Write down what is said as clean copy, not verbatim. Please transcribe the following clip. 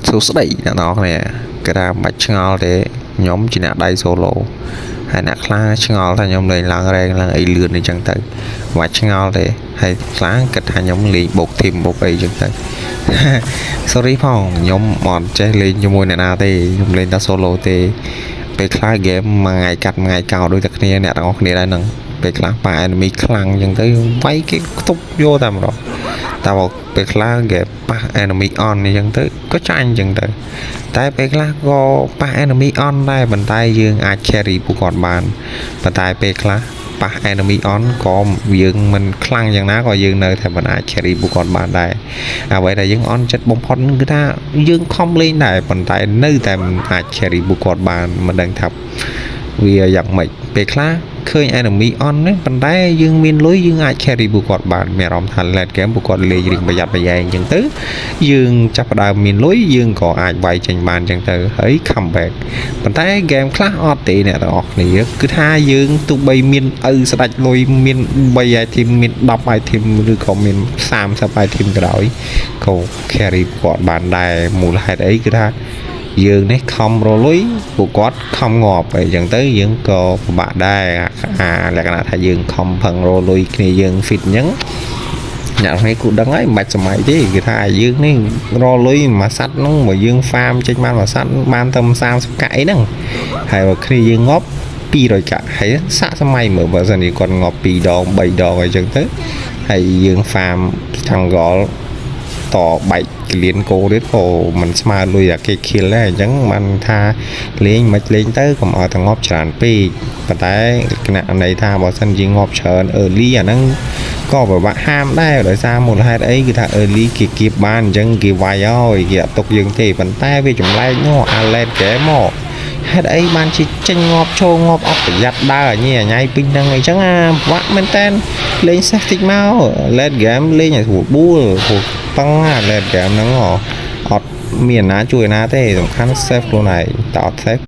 សួស្តីអ្នកនរគ្នាគេថាមិនបាច់ឆ្ងល់ទេខ្ញុំជាអ្នកដៃ solo ហើយអ្នកខ្លះឆ្ងល់ថាខ្ញុំលេងឡើងរែងឡើងអីលឿនអីចឹងទៅមិនបាច់ឆ្ងល់ទេហើយខ្លះគិតថាខ្ញុំលេងបោក team បោកអីចឹងទៅ sorry ផងខ្ញុំអត់ចេះលេងជាមួយអ្នកណាទេខ្ញុំលេងតែ solo ទេពេលខ្លះ game មួយថ្ងៃកាត់មួយថ្ងៃកោដូចតែគ្នាអ្នកទាំងអស់គ្នាដែរហ្នឹងពេលខ្លះប៉ា enemy ខ្លាំងចឹងទៅវាយគេខ្ទប់យកតែម្ដងតែបើពេលខ្លះគេប៉ះ enemy on អញ្ចឹងទៅក៏ចាញ់អញ្ចឹងទៅតែពេលខ្លះក៏ប៉ះ enemy on ដែរប៉ុន្តែយើងអាច carry ពួកគាត់បានប៉ុន្តែពេលខ្លះប៉ះ enemy on ក៏យើងមិនខ្លាំងយ៉ាងណាក៏យើងនៅតែមិនអាច carry ពួកគាត់បានដែរអ្វីដែលយើងអន់ចិត្តបំផុតគឺថាយើងខំលេងដែរប៉ុន្តែនៅតែមិនអាច carry ពួកគាត់បានមិនដឹងថាវាយ៉ាងម៉េចពេលខ្លះឃើញ enemy on ហ្នឹងប៉ុន្តែយើងមានលុយយើងអាច carry ពួកគាត់បានមានអារម្មណ៍ថា late game ពួកគាត់លេងរៀងប្រយ័ត្នប្រយែងអញ្ចឹងទៅយើងចាប់ផ្ដើមមានលុយយើងក៏អាចវាយចេញបានអញ្ចឹងទៅហើយ comeback ប៉ុន្តែ game ខ្លះអត់ទេអ្នកទាំងអស់គ្នាគឺថាយើងទោះបីមានឪស្ដាច់លុយមាន3 item មាន10 item ឬក៏មាន30 item ក៏ដោយក៏ carry គាត់បានដែរមូលហេតុអីគឺថាយើងនេះខំរលុយពួកគាត់ខំងាប់អីចឹងទៅយើងក៏ពិបាកដែរអាលក្ខណៈថាយើងខំផឹងរលុយគ្នាយើង fit អញ្ចឹងអ្នកនេះគូដឹងហើយមិនបាច់សម័យទេគេថាយើងនេះរលុយមួយសัตว์ហ្នឹងបើយើង farm ចេញបានមួយសัตว์បានតែ30កាក់អីហ្នឹងហើយបើគ្នាយើងងាប់200កាក់ហើយសាក់សម័យមើលបើសិនជាគាត់ងាប់2ដង3ដងអីចឹងទៅហើយយើង farm jungle តបែកកលៀនគោទៀតក៏មិនស្មើលុយអាគេ kill ដែរអញ្ចឹងបានថាលេងមិនលេងទៅកុំឲ្យតែងាប់ច្រើនពេកប៉ុន្តែគណៈន័យថាបើសិនជាងាប់ច្រើន early អាហ្នឹងក៏ពិបាកហាមដែរដោយសារមូលហេតុអីគឺថា early គេគៀបបានអញ្ចឹងគេវាយហើយគេអត់ទុកយើងទេប៉ុន្តែវាចម្លែកនោះអា late game មកហេតុអីបានជាចេញងាប់ចូលងាប់អត់ប្រយ័ត្នដើរអញញ៉ៃពេញហ្នឹងអីចឹងអាពិបាកមែនតើលេងសេះតិចមក late game លេងឲ្យស្រួលបួលព្រោះតឹងអា late game ហ្នឹងហ៎អត់មានណាជួយណាទេសំខាន់ save ខ្លួនឯងតើអត់ save